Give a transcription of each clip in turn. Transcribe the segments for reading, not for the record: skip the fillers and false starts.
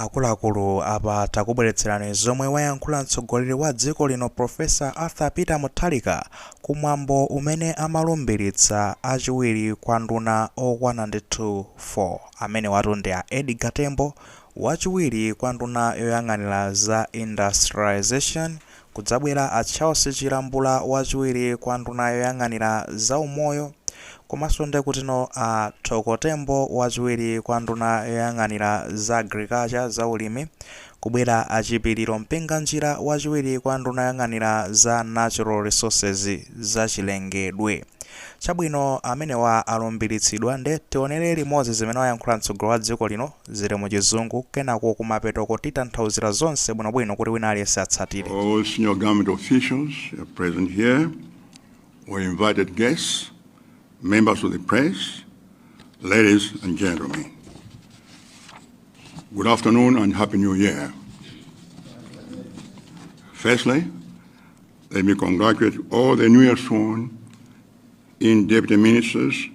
Akuluakulu, apa takubweretserani zomwe wayankhula mtsogoleri wa dziko lino Professor Arthur Peter Mutharika ku mwambo umene amalumbiritsa achiwiri kwa nduna okwana ndithu 4. Amenewatu ndi a Edgar Tembo, wachiwiri kwa nduna yoyang'anira za Industrialization, kudzabwera a Charles Chilambula wachiwiri kwa nduna yoyang'anira za umoyo, komanso ndekutino a Thoko Tembo wachiwiri kwa nduna yoyang'anira za Agriculture, za ulimi, kubwera a Chipiliro Mpinganjira wachiwiri kwa nduna yoyang'anira za Natural Resources, za chilengedwe. Chabwino, amenewa alumbiritsidwa nde tionere limodzi zimene wayankhula mtsogoleri wa dziko lino zili mu chizungu, kenako kumapetoko titanthauzira zonse bwinobwino kuti wina aliyense atsatire. All senior government officials present here, all invited guests, members of the press, ladies and gentlemen. Good afternoon and Happy New Year. Firstly, let me congratulate all the newly sworn in deputy ministers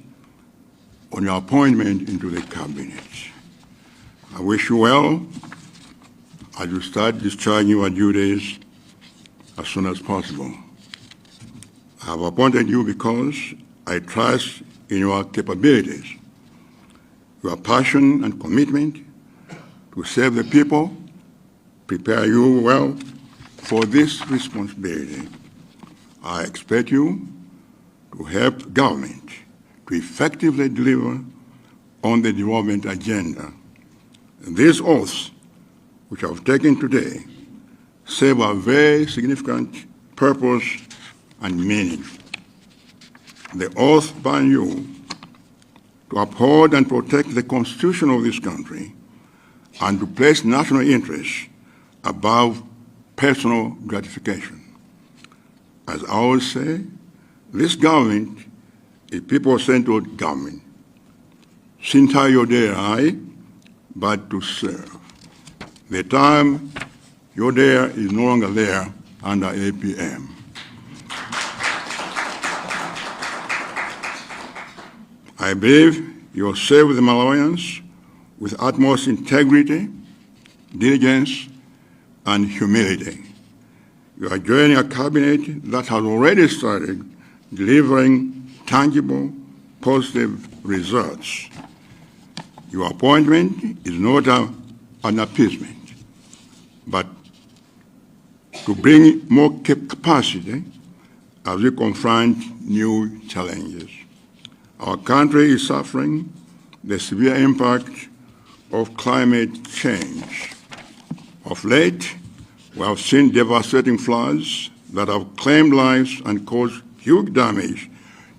on your appointment into the cabinet. I wish you well as you start discharging your duties as soon as possible. I have appointed you because I trust in your capabilities, your passion and commitment to serve the people prepare you well for this responsibility. I expect you to help government to effectively deliver on the development agenda. These oaths, which I have taken today, serve a very significant purpose and meaning. The oath bind you to uphold and protect the Constitution of this country and to place national interests above personal gratification. As I always say, this government is people-centered government. Si nthawi yodyera, but to serve. The time yodyera is no longer there under APM. I believe you will serve the Malawians with utmost integrity, diligence, and humility. You are joining a cabinet that has already started delivering tangible, positive results. Your appointment is not an appeasement, but to bring more capacity as we confront new challenges. Our country is suffering the severe impact of climate change. Of late, we have seen devastating floods that have claimed lives and caused huge damage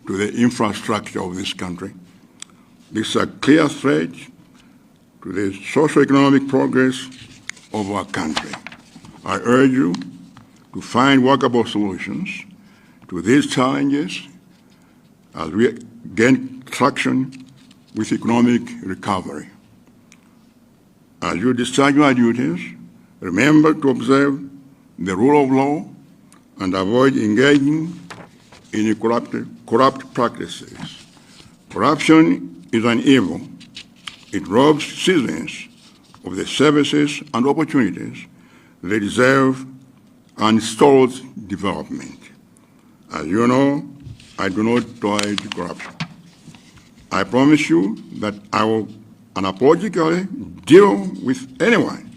to the infrastructure of this country. This is a clear threat to the socio-economic progress of our country. I urge you to find workable solutions to these challenges as we gain traction with economic recovery. As you discharge your duties, remember to observe the rule of law and avoid engaging in corrupt practices. Corruption is an evil. It robs citizens of the services and opportunities they deserve and stalls development. As you know, I do not tolerate corruption. I promise you that I will unapologetically deal with anyone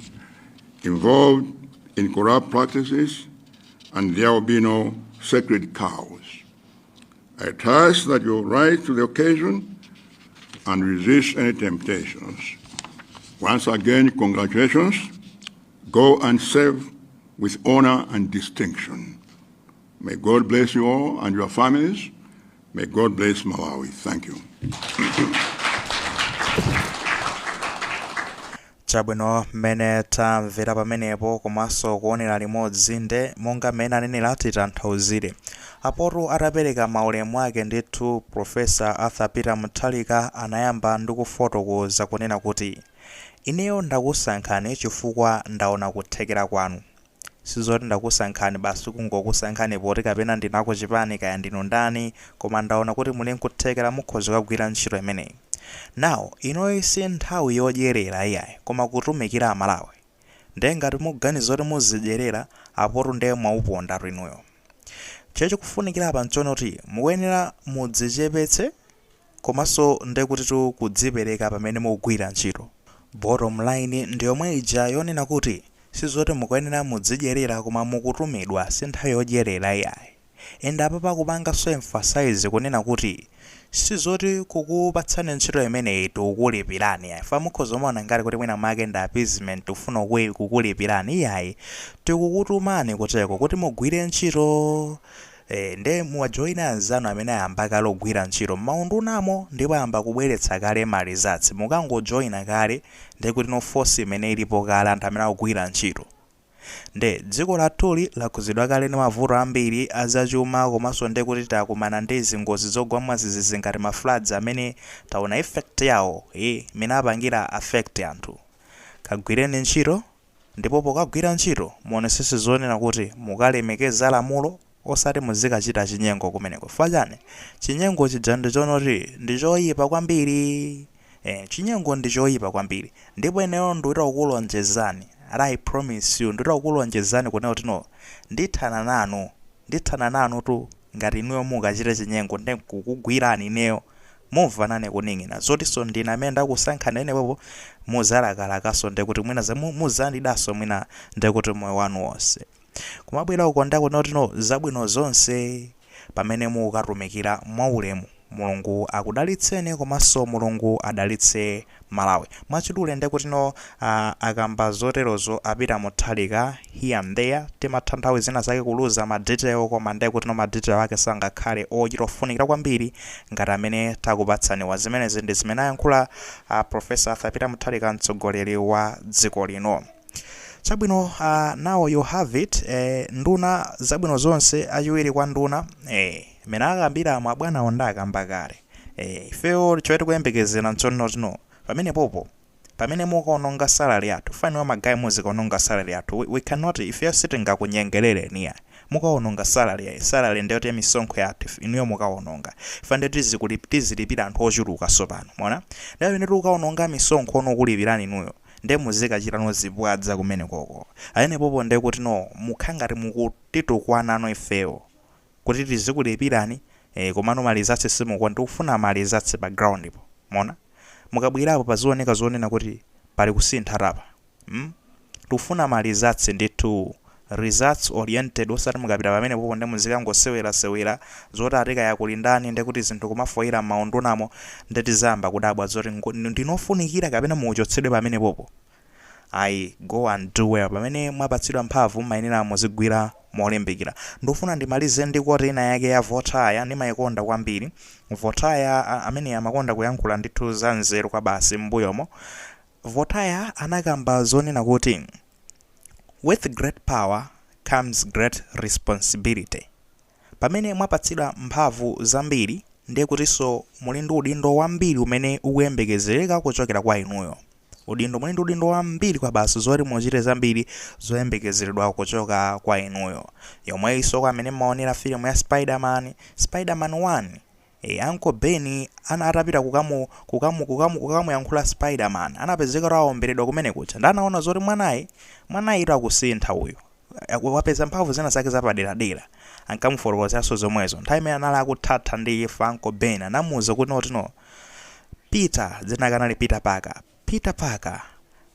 involved in corrupt practices, and there will be no sacred cows. I trust that you will rise to the occasion and resist any temptations. Once again, congratulations. Go and serve with honor and distinction. May God bless you all and your families. May God bless Malawi. Thank you. Chabwino, mmene tamvera pamenepo komanso kuonera limodzi nde monga mmene anenera titanthauzire. Apotu atapereka maulemu ake ndithu Professor Arthur Peter Mutharika anayamba ndikufotokoza kunena kuti, Ineyo ndakusankhani chifukwa ndaona kuthekera kwanu. Sizoti ndakusankhani basi kungokusankhani poti kapena ndinu akuchipani kaya ndinu ndani koma ndaona kuti muli nkuthekera mukhoza kukagwira ntchito imeneyi. Now inoyi si nthawi yodyerera iyayi koma kutumikira Amalawi. Ndiye ngati mukuganiza kuti muzidyerera apotu ndiye mwaupondatu inuyo. Chikufunikira apa nchonoti mukuyenera mudzichepetse komanso ndekutitu kudzipereka pamene mukugwira ntchito. Bottom line ndi yomwe ija yonena kuti sizoti mukuyenera mudzidyerera koma mukutumidwa si nthawi yodyerera iyayi. And apapa akupanganso emphasize kunena kuti sizoti kukupatsani ntchito imeneyi tikukulipirani iyayi chifukwa mukhoza kumaona ngati kuti mwina mwake ndi appeasement tikufuna kukulipirani iyayi tikukutumani kuteko kuti mugwire ntchito Eh, nde muwajoine anzanu amene ayamba kale kugwira ntchito mmaundunamo ndipo ayamba kubweretsa kale ma results. Mukangojoina kale ndekuti no force imene ilipo kale anthu amene akugwira ntchito. Nde dziko lathuli lakhuzidwa kale ndi mavuto ambiri azachuma komanso ndekuti takumana ndi zingozi zogwa mwazizizi ngati ma floods amene taona effect yawo imene apangira affect anthu. Kagwireni ntchito Ndipo pokagwira ntchito muonesese zonena kuti mukalemekeza lamulo osati muzikachita chinyengo kumeneko chifukwa chani? Chinyengo chija ndi chonoti ndi choyipa kwambiri eh, chinyengo ndi choyipa kwambiri ndipo ineyo ndikuchita kukulonjezani and I promise you ndikuchita kukulonjezani kunena kuti no ndithana nanu ndithana nanutu ngati inuyo mukachite chinyengo nde nkukugwirani ineyo Mumva nane kuning'ina. Zotinso ndine amene ndakusankhani penepopo muzalakalakaso ndekuti mwina za muzandidanso mwina ndekuti moyo wanu wonse. Kumabwera uko ndakunena kuti no zabwino zonse pamene mukukatumikira mwaulemu. Mulungu akudalitseni komanso Mulungu adalitse Malawi. Mwachidule ndekutino akamba zoterozo a Peter Mutharika here and there timatha nthawi zina zake kuluza ma detail koma ndekutino ma detail ake sangakhale ochita ofunikira kwambiri ngati amene takupatsaniwa. Zimenezi ndi zimene ayankhula a Professor Arthur Peter Mutharika mtsogoleri wa dziko lino. Chabwino now you have it nduna zabwino zonse achiwiri kwa nduna mene akambiramo abwanawo ndakamba kale. Ifeyo chomwe tikuyembekezera nchonotino pamenepopo pamene mukaononga salary yathu fani wa ma guy muzikaononga salary yathu we cannot ifeyo sitingakunyengerereni iyayi mukaononga salary yayi salary ndiyoti misonkho yathu inuyo mukaononga ife ndiye tizilipira anthu ochuluka sopano mwaona ndiye pamene tikukaononga misonkho ono kulipirani inuyo ndiye muzikachitano zibwadza kumenekoko pamenepopo ndiye kuti no mukhala ngati mukutitukwanano ifeyo kuti tizikulipirani eh, komano ma results simukuona tikufuna ma results pa ground po mwaona mukabwerapo pazioneka zonena kuti pali kusintha apa Tikufuna ma results ndithu results oriented osati mukapita pamenepopo nde muzikangosewera sewera zoti ati kaya kuli ndani ndekuti zinthu kumafoira mmaundunamo nde tizayamba kudabwa zoti ndinofunikira kapena muchotsedwe pamenepopo Ayi, go and do well. Pamene mwapatsidwa mphamvu mumayenera muzigwira molimbikira. Ndikufuna ndimalize ndi quote ina yake ya Voltaire, ndimaikonda kwambiri. Voltaire ameneyi amakonda kuyankhula ndithu za nzeru kwabasi m'mbuyomo. Voltaire anakamba zonena kuti, With great power comes great responsibility. Pamene mwapatsidwa mphamvu zambiri, ndiye kutinso muli ndi udindo wambiri umene ukuyembekezereka kuchokera kwa inuyo. Udindo, muli ndi udindo wambiri kwabasi zoti muchite zambiri zoyembekezeredwa kuchoka kwa inuyo. Yomweyinso kwa amene mmaonera filimu ya Spider-Man, Spider-Man 1, e, Uncle Ben ana atapita kukamu, kukamu, kukamu, kukamuyankhula Spider-Man, anapezeka kuti awomberedwa kumene kuja. Ndiye anaona zoti mwanayi, mwanayitu akusintha uyu. Wapeza mphamvu zina zake zapaderadera. Ankamufotokozeranso zomwezo. Nthawi imene anali akuthatha ndi imfa Uncle Ben anamuuza kuti no no Peter, dzina lake anali Peter Parker, Peter Parker,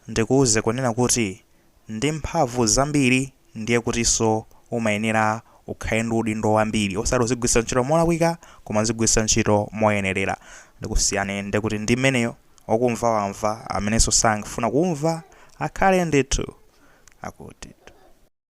ndikuuze kunena kuti ndi mphamvu zambiri ndiye kutinso umayenera ukhale ndi udindo wambiri osati uzigwiritsa ntchito molakwika koma uzigwiritsa ntchito moyenerera. Ndikusiyani ndekuti ndi imeneyo okumva wamva amenenso sakufuna kumva akhale ndithu akuti.